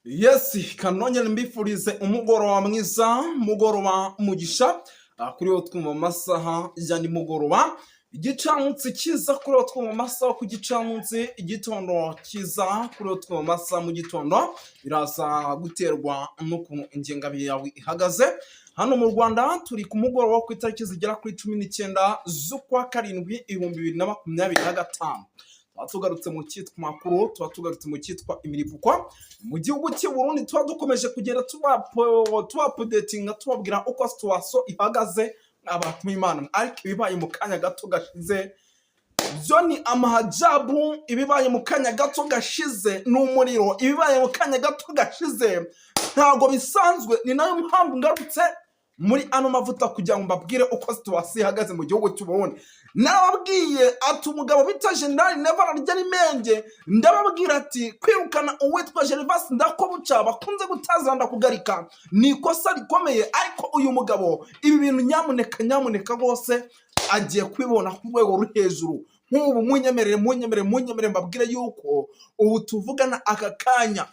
Yes, kanongere mbifurize umugoroba mwiza, mugoroba mugisha kuri wo twumva mu masaha ya nimugoroba, igicamunsi cyiza kuri wo twumva mu masaha ku gicamunsi, igitondo cyiza kuri wo twumva mu masaha mu gitondo. Biraza guterwa n'ukuntu ingengabihe yawe ihagaze. Hano mu Rwanda turi ku mugoroba ku itariki zigera kuri 19 z'ukwa karindwi 2025. Tuba tugarutse mu cyitwa amakuru, tuba tugarutse mu cyitwa imiripuko. Mu gihugu cy'i Burundi tuba dukomeje kugenda tuba updatinga, tubabwira uko situation ihagaze, abantu b'Imana. Ariko ibibaye mu kanya gato gashize byo ni amahajabu, ibibaye mu kanya gato gashize ni umuriro, ibibaye mu kanya gato gashize ntabwo bisanzwe. Ni nayo mpamvu ngarutse muri ano mavuta kugira ngo mbabwire uko situation ihagaze mu gihugu cy'u Burundi. Narababwiye ati umugabo bita General Neva ararya n'imenge. Ndababwira ati kwirukana uwitwa Gervas Ndakobuca bakunze gutazanda kugarika ni ikosa rikomeye, ariko uyu mugabo ibi bintu nyamuneka nyamuneka rwose agiye kubibona ku rwego ruri hejuru. Nk'ubu munyemerere, munyemerere, munyemerere mbabwire yuko ubu tuvugana aka kanya,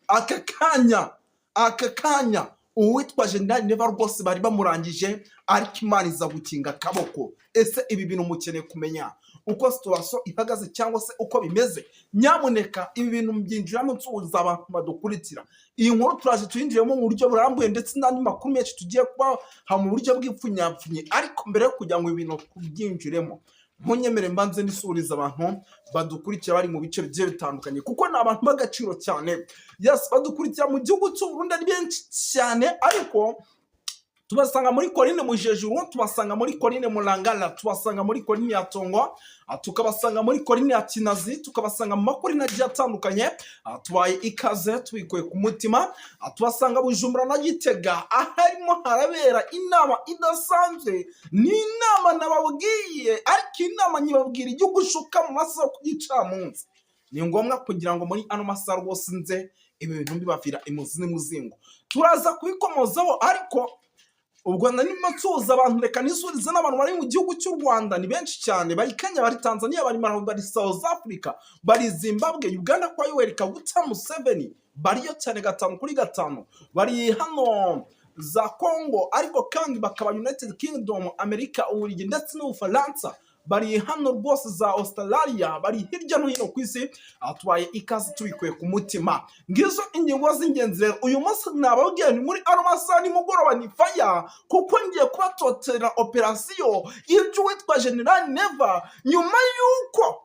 aka kanya, aka kanya, uwitwa General Neva rwose bari bamurangije, ariko Imana iza gukinga akaboko. Ese ibi bintu mukeneye kumenya uko situation ihagaze cyangwa se uko bimeze? Nyamuneka ibi bintu mbyinjiramo nsuhuza abantu badukurikira. Iyi nkuru turaje tuyinjiremo mu buryo burambuye ndetse n'andi makuru menshi tugiye kubaha mu buryo bw'ipfunyapfunye. Ariko mbere yo kugira ngo ibi bintu tubyinjiremo, ntunyemere mbanze nisuhuriza abantu badukurikira bari mu bice bigiye bitandukanye, kuko ni abantu b'agaciro cyane. Yes, badukurikira mu gihugu cy'u Burundi ari benshi cyane, ariko tubasanga muri colline Mujejuru, tubasanga muri colline Murangara, tubasanga muri colline ya Tongo, tukabasanga muri colline ya Kinazi, tukabasanga mu ma colline agiye atandukanye. Tubaye ikaze tubikuye ku mutima. Tubasanga Bujumbura na Gitega aharimo harabera inama idasanzwe. Ni inama nababwiye, ariko inama nyibabwira igihugu ushuka mu masaha yo ku gicamunsi. Ni ngombwa kugira ngo muri ano masaha rwose nze ibi bintu mbibavira imuzi n'umuzingo. Turaza kubikomozaho, ariko ubwo narimo nsuhuza abantu, reka nisurize n'abantu bari mu gihugu cy'u Rwanda. Ni benshi cyane: bari Kenya, bari Tanzania, bari Malawi, bari South Africa, bari Zimbabwe, Uganda kwa Yoweri Kaguta Museveni bariyo cyane gatanu kuri gatanu, bari hano za Congo, ariko kandi bakaba United Kingdom, Amerika, Ububiligi ndetse n'Ubufaransa, bari hano rwose za Australia, bari hirya no hino ku isi. Tubaye ikaze tubikuye ku mutima. Ngizo ingingo z'ingenzi. Rero uyu munsi nababwiye ni muri ano masaha nimugoroba ni faya, kuko ngiye kubatotera operasiyo y'ibyo uwitwa General Neva, nyuma y'uko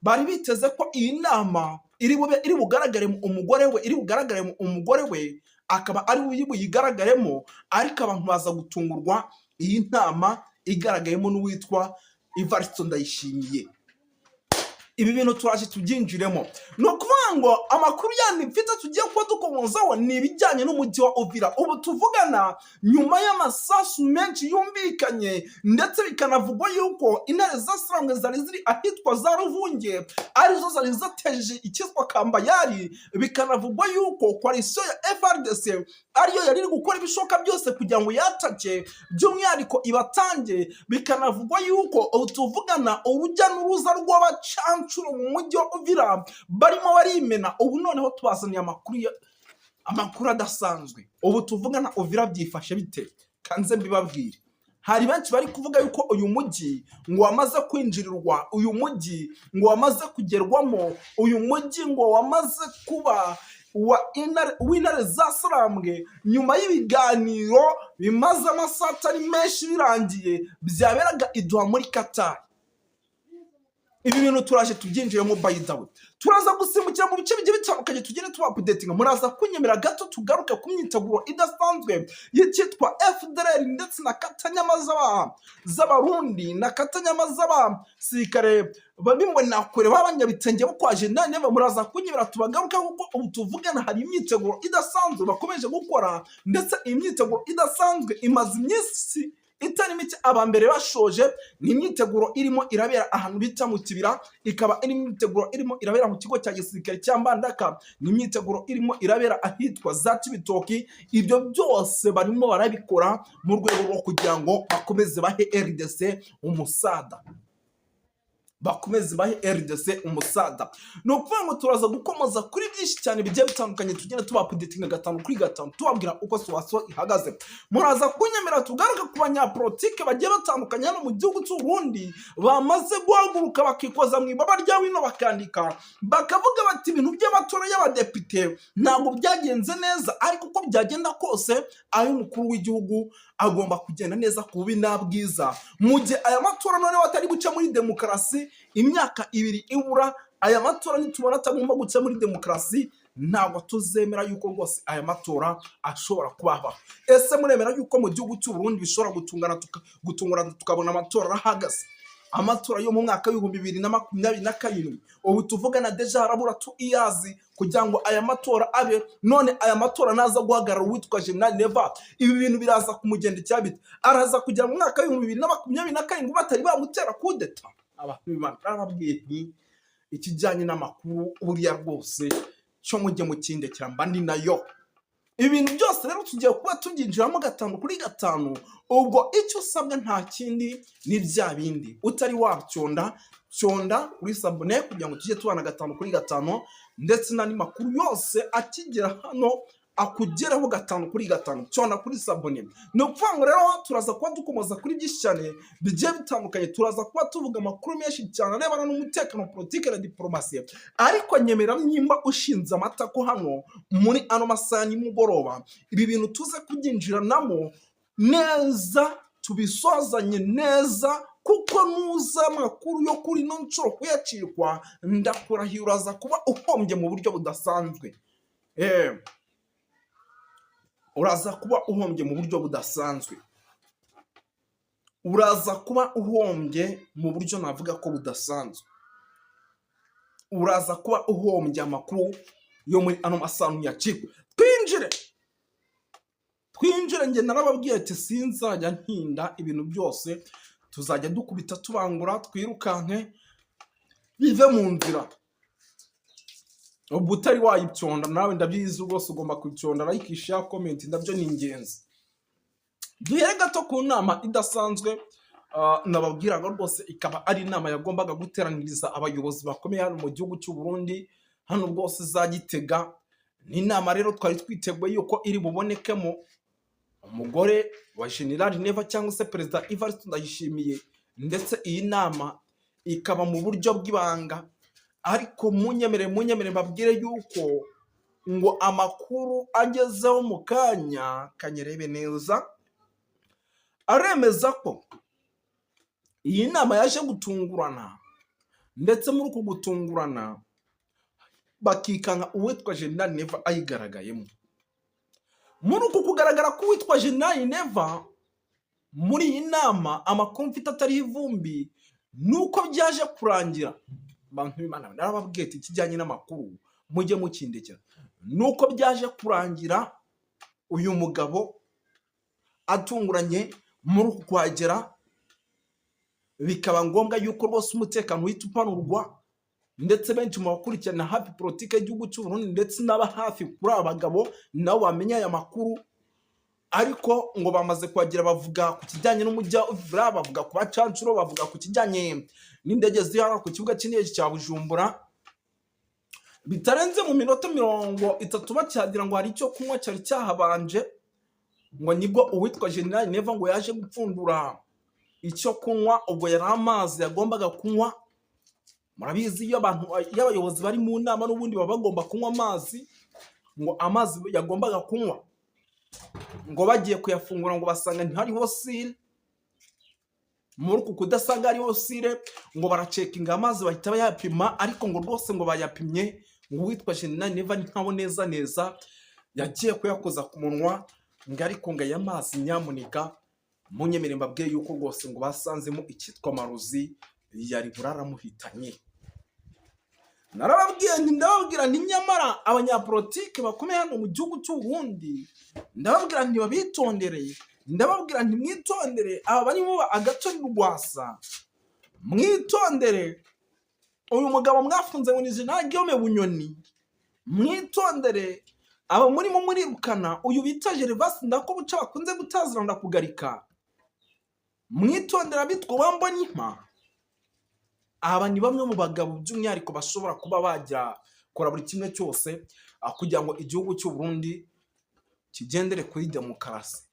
bari biteze ko iyi nama iri bube iri bugaragare mu umugore we, iri bugaragare mu umugore we akaba ari we buyigaragaremo, ariko abantu baza gutungurwa iyi nama igaragayemo n'uwitwa Evariste Ndayishimiye. Ibi bintu turaje tubyinjiremo. Ni ukuvuga ngo amakuru yandi mfite tugiye kuba dukomozaho ni ibijyanye n'umujyi wa Uvira. Ubu tuvugana, nyuma y'amasasu menshi yumvikanye ndetse bikanavugwa yuko intare zasarambwe zari ziri ahitwa za Ruvunge arizo zari zateje icyitwa Kambayari, bikanavugwa yuko coalition ya FARDC ariyo yari iri gukora ibishoboka byose kugira ngo yatake by'umwihariko ibatange, bikanavugwa yuko ubu tuvugana urujya n'uruza rw'abacancuro mu mujyi wa Uvira barimo barimena. Ubu noneho tubazaniye amakuru amakuru adasanzwe. Ubu tuvugana Uvira byifashe bite? Kanze mbibabwire. Hari benshi bari kuvuga yuko uyu mujyi ngo wamaze kwinjirirwa, uyu mujyi ngo wamaze kugerwamo, uyu mujyi ngo wamaze kuba uw'intare za Sarambwe, nyuma y'ibiganiro bimaze amasaha atari menshi birangiye byaberaga i Doha muri Qatar. Ibi bintu turaje tubyinjiremo. By the way, turaza gusimbukira mu bice bigiye bitandukanye, tugende tuba updatinga. Muraza kunyemera gato tugaruke ku myiteguro idasanzwe y'icyitwa FDLR ndetse na katanyama z'Abarundi na katanyama z'abasirikare b'imbonakure b'abanyabitenge bo kwa Jenerali. Muraza kunyemera tubagaruke, kuko ubu tuvugana hari imyiteguro idasanzwe bakomeje gukora, ndetse iyi myiteguro idasanzwe imaze iminsi itari mike. Aba mbere bashoje ni imyiteguro irimo irabera ahantu bita mu Kibira, ikaba ari imyiteguro irimo irabera mu kigo cya gisirikare cya Mbandaka, ni imyiteguro irimo irabera ahitwa za Cibitoki. Ibyo byose barimo barabikora mu rwego rwo kugira ngo bakomeze bahe RDC umusada. Bakomeze bahe RDC umusada. Ni ukuvuga ngo turaza gukomoza kuri byinshi cyane bigiye bitandukanye, tugenda tuba updatinga 5 kuri 5, tubabwira uko situation ihagaze. Muraza kunyemera tugaruke ku banyapolitike bagiye batandukanye hano mu gihugu cy'u Burundi, bamaze guhaguruka bakikoza mu ibaba rya wino, bakandika bakavuga bati: "Ibintu by'amatora y'abadepite ntabwo byagenze neza, ariko uko byagenda kose ay'umukuru w'igihugu agomba kugenda neza ku bubi n'abwiza." Mu gihe aya matora noneho atari guca muri demokarasi, imyaka 2 ibura, aya matora nitubona atagomba guca muri demokarasi, ntabwo tuzemera yuko rwose aya matora ashobora kubaho. Ese muremera yuko mu gihugu cy'u Burundi bishobora gutungurana tukabona amatora arahagaze, amatora yo mu mwaka w'2027? Ubu tuvugana déjà harabura 2 years kugira ngo aya matora abe. None aya matora naza guhagarara, uwitwa General Neva ibi bintu biraza kumugendekera bite? Araza kugera mu mwaka w'2027 batari bamutera kudeta? Abantu b'Imana, narababwiye nti ikijyanye n'amakuru buriya rwose cyo mujye mukindekera, mba ndi nayo. Ibintu byose rero tugiye kuba tubyinjiramo 5 kuri 5. Ubwo icyo usabwa nta kindi, ni bya bindi. Utari wacyonda, cyonda kuri s'abonner kugira ngo tujye tubana 5 kuri 5, ndetse n'andi makuru yose akigera hano akugeraho 5 kuri 5. Cyonda kuri s'abonner. Ni ukuvuga ngo rero turaza kuba dukomoza kuri byinshi cyane bigiye bitandukanye, turaza kuba tuvuga amakuru menshi cyane arebana n'umutekano, politiki na diporomasi. Ariko nyemera nimba ushinze amatako hano muri ano masaha nimugoroba, ibi bintu tuze kubyinjiranamo neza, tubisozanye neza, kuko nuza amakuru yo kuri ino nshuro kuyacikwa, ndakurahiye uraza kuba uhombye mu buryo budasanzwe. Uraza kuba uhombye mu buryo budasanzwe, uraza kuba uhombye mu buryo navuga ko budasanzwe. Uraza kuba uhombye amakuru yo muri ano masaha ntuyacikwe. Twinjire, twinjire. Njye narababwiye ati sinzajya ntinda, ibintu byose tuzajya dukubita tubangura, twirukanke bive mu nzira. Ubwo utari wayicyonda nawe ndabizi rwose ugomba kuyicyonda. Like, share, comment nabyo ni ingenzi. Duhere gato ku nama idasanzwe nababwiraga rwose, ikaba ari inama yagombaga guteraniriza abayobozi bakomeye hano mu gihugu cy'u Burundi, hano rwose za Gitega. Ni inama rero twari twiteguye yuko iri bubonekemo umugore wa General Neva cyangwa se Perezida Evariste Ndayishimiye, ndetse iyi nama ikaba mu buryo bw'ibanga. Ariko munyemere, munyemere mbabwire yuko ngo amakuru agezeho mu kanya kanyerebe neza aremeza ko iyi nama yaje gutungurana, ndetse muri uku gutungurana bakikanga uwitwa General Neva ayigaragayemo. Muri uku kugaragara k'uwitwa General Neva muri iyi nama, amakuru mfite atariho ivumbi ni uko byaje kurangira, abantu b'Imana, narababwiye ati ikijyanye n'amakuru mujye mukindekera, ni uko byaje kurangira uyu mugabo atunguranye muri uku kuhagera, bikaba ngombwa yuko rwose umutekano uhita upanurwa. Ndetse benshi mu bakurikirana hafi politiki y'igihugu cy'u Burundi ndetse n'aba hafi kuri aba bagabo nabo bamenya aya makuru. Ariko ngo bamaze kuhagera bavuga ku kijyanye n'umujyi wa Uvira, bavuga ku bacancuro, bavuga ku kijyanye n'indege ziri hano ku kibuga cy'indege cya Bujumbura. Bitarenze mu minota 30 bakihagera, ngo hari icyo kunywa cyari cyahabanje, ngo nibwo uwitwa General Neva ngo yaje gupfundura icyo kunywa. Ubwo yari amazi yagombaga kunywa. Murabizi, iyo abantu, iyo abayobozi bari mu nama n'ubundi baba bagomba kunywa amazi. Ngo amazi yagombaga kunywa, ngo bagiye kuyafungura ngo basanga ntihariho seal. Muri uku kudasanga hariho seal, ngo baracekinga amazi bahita bayapima. Ariko ngo rwose ngo bayapimye, ngo uwitwa General Neva nkaho neza neza yagiye kuyakoza ku munwa, ngo ariko ngo aya mazi nyamuneka munyemere mbabwiye yuko rwose ngo basanzemo icyitwa amarozi yari buraramuhitanye. Narababwiye nti, ndababwira nti nyamara abanyapolitike bakomeye hano mu gihugu cy'u Burundi, ndababwira nti babitondere, ndababwira nti mwitondere aba barimo Agathon Rwasa, mwitondere uyu mugabo mwafunze ngo ni General Guillaume Bunyoni, mwitondere aba murimo murirukana, uyu bita Gervais Ndakobuca bakunze gutazira ndakugarika, mwitondere abitwa Wambonimpa. Aba ni bamwe mu bagabo by'umwihariko bashobora kuba bajya kora buri kimwe cyose kugira ngo igihugu cy'u Burundi kigendere kuri demokarasi,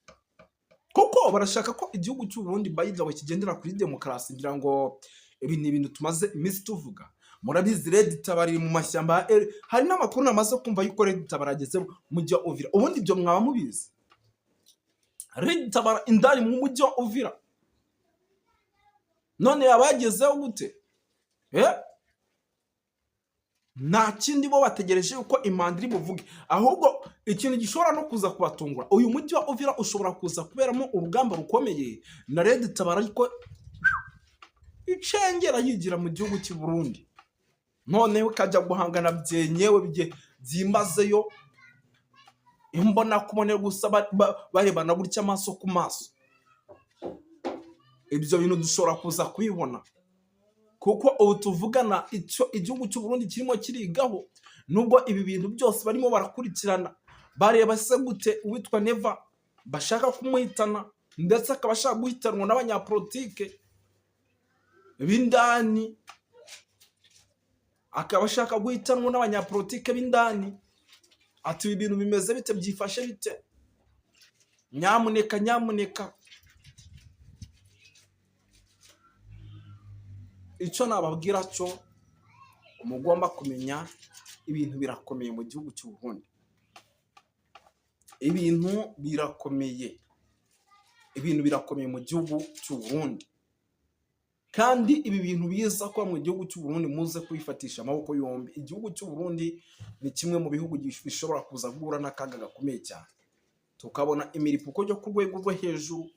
kuko barashaka ko igihugu cy'u Burundi, by the way, kigendera kuri demokarasi. Ngira ngo ibi ni ibintu tumaze iminsi tuvuga, murabizi. Red Tabara iri mu mashyamba ya hari n'amakuru namaze kumva yuko Red Tabara ageze mu mujyi wa Uvira. Ubundi ibyo mwaba mubizi? Red Tabara indani mu mujyi wa Uvira, none yaba yagezeho gute? Nta kindi, bo bategereje yuko impanda iri buvuge. Ahubwo ikintu gishobora no kuza kubatungura, uyu mujyi wa Uvira ushobora kuza kuberamo urugamba rukomeye na Red Tabara, ariko icengera yigira mu gihugu cy'u Burundi, noneho ikajya guhangana byenyewe byimazeyo imbona kubone gusa, barebana gutya amaso ku maso. Ibyo bintu dushobora kuza kubibona, kuko ubu tuvugana icyo igihugu cy'u Burundi kirimo kirigaho, nubwo ibi bintu byose barimo barakurikirana, bareba se gute uwitwa Neva bashaka kumuhitana, ndetse akaba ashaka guhitanwa n'abanyapolitike b'indani, akaba ashaka guhitanwa n'abanyapolitike b'indani. Ati: "Ibi bintu bimeze bite? Byifashe bite? Nyamuneka, nyamuneka." Icyo nababwira cyo mugomba kumenya, ibintu birakomeye mu gihugu cy'u Burundi, ibintu birakomeye, ibintu birakomeye mu gihugu cy'u Burundi. Kandi ibi bintu biza kuba mu gihugu cy'u Burundi, muze kubifatisha amaboko yombi. Igihugu cy'u Burundi ni kimwe mu bihugu bishobora kuza guhura n'akaga gakomeye cyane, tukabona imiripuko yo ku rwego rwo hejuru,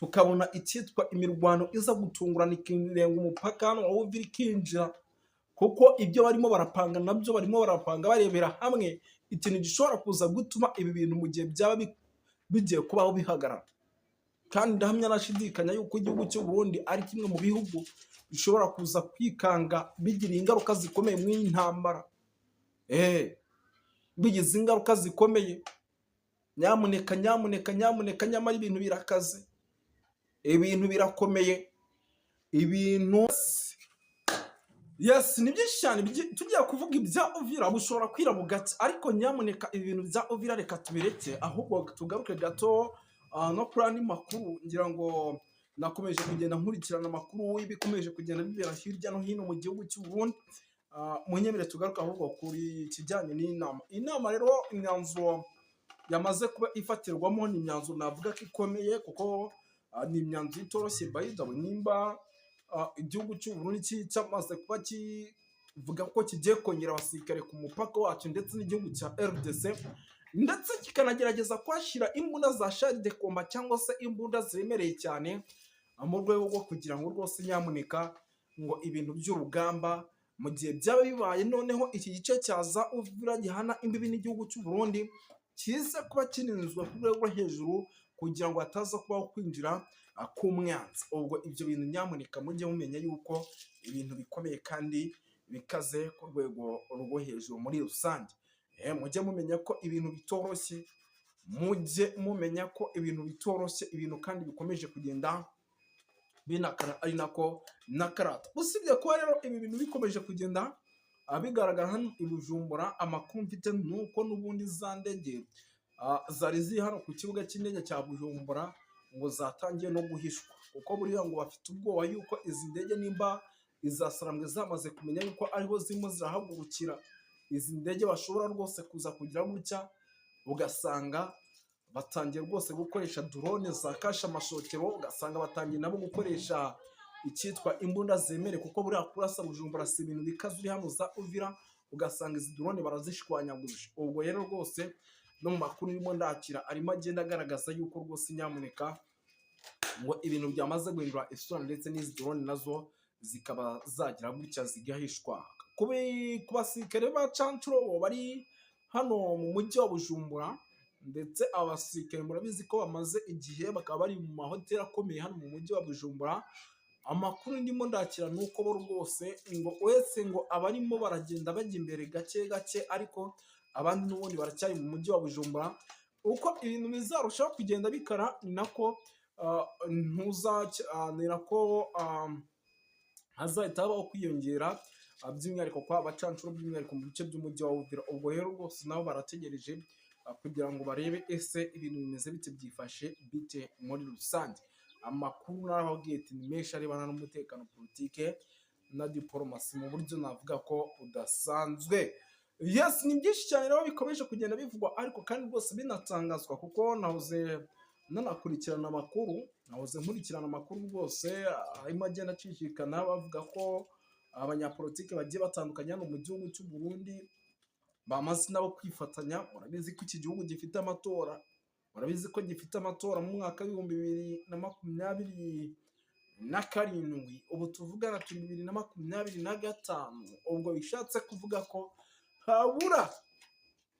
tukabona icyitwa imirwano iza gutungurana ikirenga umupaka hano wa Uvira ikinjira, kuko ibyo barimo barapanga nabyo barimo barapanga barebera hamwe ikintu gishobora kuza gutuma ibi bintu, mu gihe byaba bigiye kubaho, bihagarara. Kandi ndahamya nashidikanya yuko igihugu cy'u Burundi ari kimwe mu bihugu bishobora kuza kwikanga bigira ingaruka zikomeye mu iyi ntambara, bigize ingaruka zikomeye. Nyamuneka, nyamuneka, nyamuneka! Nyamara ibintu birakaze, ibintu birakomeye, ibintu, yes, ni byinshi cyane. Tugiye kuvuga ibya Uvira bushobora kwira bugacya, ariko nyamuneka ibi bintu bya Uvira reka tubireke, ahubwo tugaruke gato no kuri andi makuru. Ngira ngo nakomeje kugenda nkurikirana amakuru y'ibikomeje kugenda bibera hirya no hino mu gihugu cy'u Burundi. Munyemere tugaruke ahubwo kuri ikijyanye n'inama. Inama rero, imyanzuro yamaze kuba ifatirwamo ni imyanzuro navuga ko ikomeye, kuko ni imyanzuro itoroshye, by the way. Nimba igihugu cy'u Burundi cyamaze kuba kivuga ko kigiye kongera abasirikare ku mupaka wacu ndetse n'igihugu cya RDC, ndetse kikanagerageza kuhashyira imbunda za chars de combat cyangwa se imbunda ziremereye cyane, mu rwego rwo kugira ngo rwose nyamuneka ngo ibintu by'urugamba mu gihe byaba bibaye, noneho iki gice cyaza Uvira gihana imbibi n'igihugu cy'u Burundi kize kuba kirinzwe ku rwego rwo hejuru, kugira ngo hataza kubaho kwinjira k'umwanzi. Ubwo ibyo bintu nyamuneka mujye mumenya yuko ibintu bikomeye kandi bikaze ku rwego rwo hejuru muri rusange. Mujye mumenya ko ibintu bitoroshye, mujye mumenya ko ibintu bitoroshye, ibintu kandi bikomeje kugenda binakara ari nako nakarata. Usibye kuba rero ibi bintu bikomeje kugenda bigaragara hano i Bujumbura, amakuru mfite ni uko n'ubundi za ndege zari ziri hano ku kibuga cy'indege cya Bujumbura ngo zatangiye no guhishwa, kuko buriya ngo bafite ubwoba yuko izi ndege, nimba iza Sarambwe zamaze kumenya yuko ariho zirimo zirahagurukira, izi ndege bashobora rwose kuza kugira gutya ugasanga batangiye rwose gukoresha drone za kashe amashokero, ugasanga batangiye nabo gukoresha icyitwa imbunda zemere, kuko buriya kurasa Bujumbura si ibintu bikaze uri hano za Uvira, ugasanga izi drone barazishwanyaguje. Ubwo rero rwose no mu makuru ndimo ndakira arimo agenda agaragaza yuko rwose nyamuneka ngo ibintu byamaze guhindura isura, ndetse n'izi drone nazo zikaba zagira gutya zigahishwa. Ku basirikare ba cancuro bari hano mu mujyi wa Bujumbura, ndetse aba basirikare murabizi ko bamaze igihe bakaba bari mu mahoteli akomeye hano mu mujyi wa Bujumbura, amakuru ndimo ndakira ni uko bo rwose ngo uretse ngo abarimo baragenda bajya imbere gake gake, ariko abandi n'ubundi baracyari mu mujyi wa Bujumbura. Uko ibintu bizarushaho kugenda bikara ni nako ni nako Hazahita habaho kwiyongera, by'umwihariko kwa bacancuro, by'umwihariko mu bice by'umujyi wa Uvira. Ubwo rero rwose nabo barategereje kugira ngo barebe ese ibintu bimeze bite, byifashe bite muri rusange. Amakuru narababwiye ati ni menshi arebana n'umutekano, politike na diporomasi mu buryo navuga ko budasanzwe. Yes, ni byinshi cyane rero bikomeje kugenda bivugwa, ariko kandi rwose binatangazwa, kuko nahoze nanakurikirana amakuru, nahoze nkurikirana amakuru rwose arimo agenda acicikana, bavuga ko abanyapolitike bagiye batandukanye hano mu gihugu cy'u Burundi bamaze nabo kwifatanya. Murabizi ko iki gihugu gifite amatora, murabizi ko gifite amatora mu mwaka w'2027. Ubu tuvugana turi 2025. Ubwo bishatse kuvuga ko habura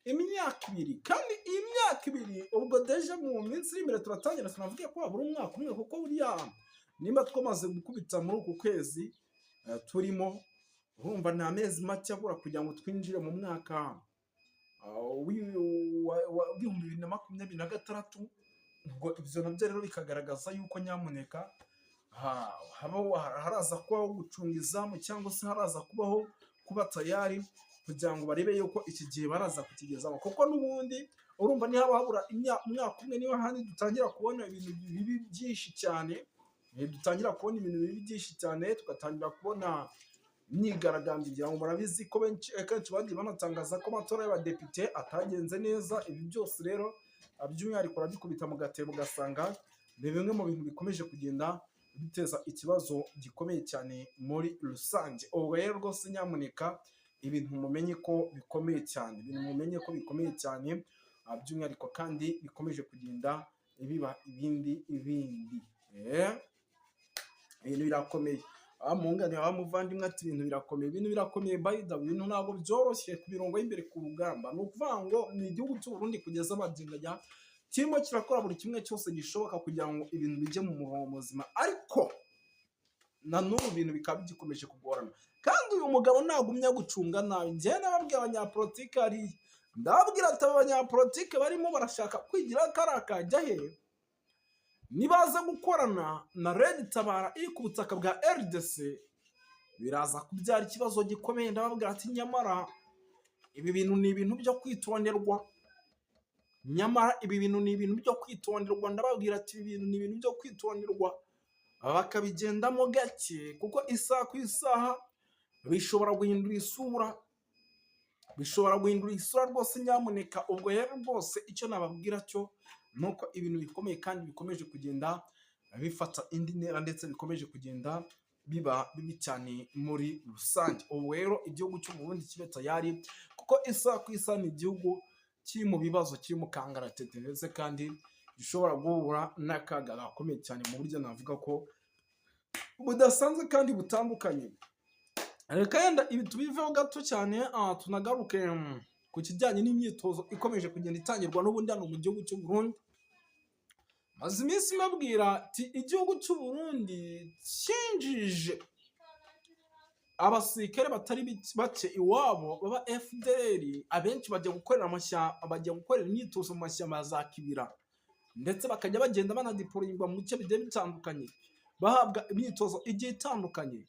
imyaka 2, kandi iyi myaka 2 ubwo déjà mu minsi iri imbere turatangira tunavuge ko habura umwaka umwe, kuko buriya nimba twamaze gukubita muri uku kwezi turimo, urumva ni amezi make abura kugira ngo twinjire mu mwaka w'2026. Ubwo ibyo nabyo rero bikagaragaza yuko nyamuneka haraza kubaho gucunga izamu, cyangwa se haraza kubaho kuba tayari kugira ngo barebe yuko iki gihe baraza kukigezamo, kuko n'ubundi urumva nihaba habura umwaka umwe, niba handi dutangira kubona ibintu bibi byinshi cyane, dutangira kubona ibintu bibi byinshi cyane, tugatangira kubona imyigaragambyo. Ngira ngo murabizi ko benshi kenshi bagiye banatangaza ko amatora y'abadepite atagenze neza. Ibi byose rero by'umwihariko urabikubita mu gatebo, ugasanga ni bimwe mu bintu bikomeje kugenda biteza ikibazo gikomeye cyane muri rusange. Ubwo rero rwose nyamuneka ibintu mumenye ko bikomeye cyane, ibintu mumenye ko bikomeye cyane, by'umwihariko kandi bikomeje kugenda biba ibindi bindi. Ibintu birakomeye. Mungane wa muvandimwe ati ibintu birakomeye, ibintu birakomeye. By the way, ibintu ntabwo byoroshye ku mirongo y'imbere ku rugamba. Ni ukuvuga ngo ni igihugu cy'u Burundi kugeza magingo aya kirimo kirakora buri kimwe cyose gishoboka kugira ngo ibintu bijye mu murongo muzima, ariko na n'ubu ibintu bikaba bigikomeje kugorana. Kandi uyu mugabo nagumya gucunga nabi, njyewe nababwiye abanyapolitike hariya, ndababwira ati aba banyapolitike barimo barashaka kwigira kariya kajya he, nibaza gukorana na Red Tabara iri ku butaka bwa RDC, biraza kubyara ikibazo gikomeye. Ndababwira ati nyamara ibi bintu ni ibintu byo kwitonderwa, nyamara ibi bintu ni ibintu byo kwitonderwa. Ndababwira ati ibi bintu ni ibintu byo kwitonderwa, bakabigendamo gake, kuko isaha ku isaha bishobora guhindura isura, bishobora guhindura isura rwose nyamuneka. Ubwo rero rwose icyo nababwira cyo ni uko ibintu bikomeye kandi bikomeje kugenda bifata indi ntera, ndetse bikomeje kugenda biba bibi cyane muri rusange. Ubu rero igihugu cy'u Burundi kibe tayari, kuko isaha ku isaha ni igihugu kiri mu bibazo, kiri mu kangaratete, ndetse kandi gishobora guhura n'akaga gakomeye cyane mu buryo navuga ko budasanzwe kandi butandukanye. Reka yenda ibi tubiveho gato cyane, tunagaruke ku kijyanye n'imyitozo ikomeje kugenda itangirwa n'ubundi hano mu gihugu cy'u Burundi. Maze iminsi mbabwira ati igihugu cy'u Burundi cyinjije abasirikare batari bake iwabo baba FDLR, abenshi bajya gukorera amashyamba, bajya gukorera imyitozo mu mashyamba ya za Kibira, ndetse bakajya bagenda banadeployingwa mu bice bigiye bitandukanye, bahabwa imyitozo igiye itandukanye.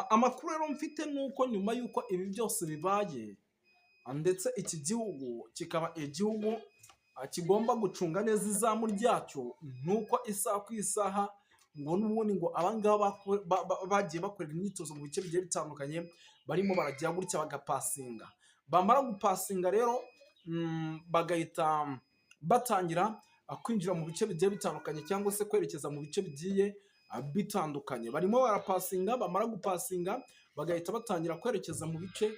Amakuru rero mfite ni uko nyuma y'uko ibi byose bibaye, ndetse iki gihugu kikaba igihugu kigomba gucunga neza izamu ryacyo, ni uko isaha ku isaha ngo n'ubundi ngo abangaba bagiye bakorera imyitozo mu bice bigiye bitandukanye, barimo baragira gutya bagapasinga. Bamara gupasinga rero bagahita batangira kwinjira mu bice bigiye bitandukanye, cyangwa se kwerekeza mu bice bigiye bitandukanye. Barimo barapasinga, bamara gupasinga bagahita batangira kwerekeza mu bice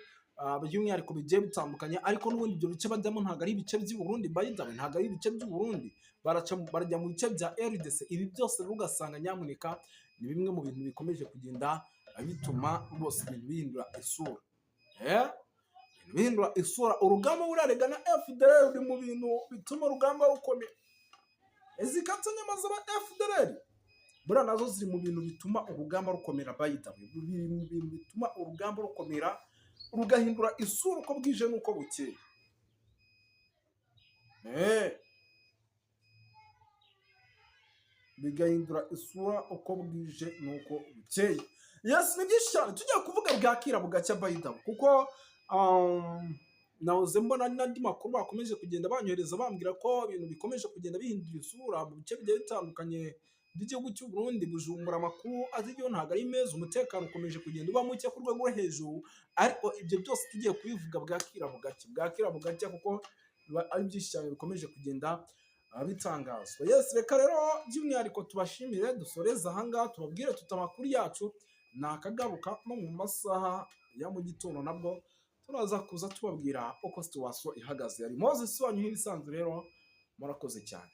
by'umwihariko bigiye bitandukanye. Ariko n'ubundi ibyo bice bajyamo ntabwo ari ibice by'i Burundi, by the way, ntabwo ari ibice by'u Burundi, barajya mu bice bya RDC. Ibi byose rero ugasanga nyamuneka ni bimwe mu bintu bikomeje kugenda bituma rwose ibintu bihindura isura. Ibintu bihindura isura. Urugamba buriya rega na FDLR ruri mu bintu bituma urugamba rukomera. Izi katanyama z'aba FDLR buriya nazo ziri mu bintu bituma urugamba rukomera, by the way, biri mu bintu bituma urugamba rukomera, rugahindura isura uko bwije n'uko bukeye. Bigahindura isura uko bwije n'uko bukeye. Yes, ni byinshi cyane tujya kuvuga, bwakira bugacya, by the way, kuko nahoze mbona n'andi makuru bakomeje kugenda banyohereza, bambwira ko ibintu bikomeje kugenda bihindura isura mu bice bigiye bitandukanye by'igihugu cy'u Burundi. Bujumbura, amakuru azigiyeho ntabwo ari meza, umutekano ukomeje kugenda uba muke ku rwego rwo hejuru. Ariko ibyo byose tugiye kubivuga bwakira bugacya, bwakira bugacya, kuko biba ari byinshi cyane bikomeje kugenda bitangazwa. Yes, reka rero by'umwihariko tubashimire, dusoreze ahangaha, tubabwire tuti amakuru yacu nakagaruka no mu masaha ya mu gitondo, nabwo turaza kuza tubabwira uko situation ihagaze. Yari Moses wanyu nk'ibisanzwe rero, murakoze cyane.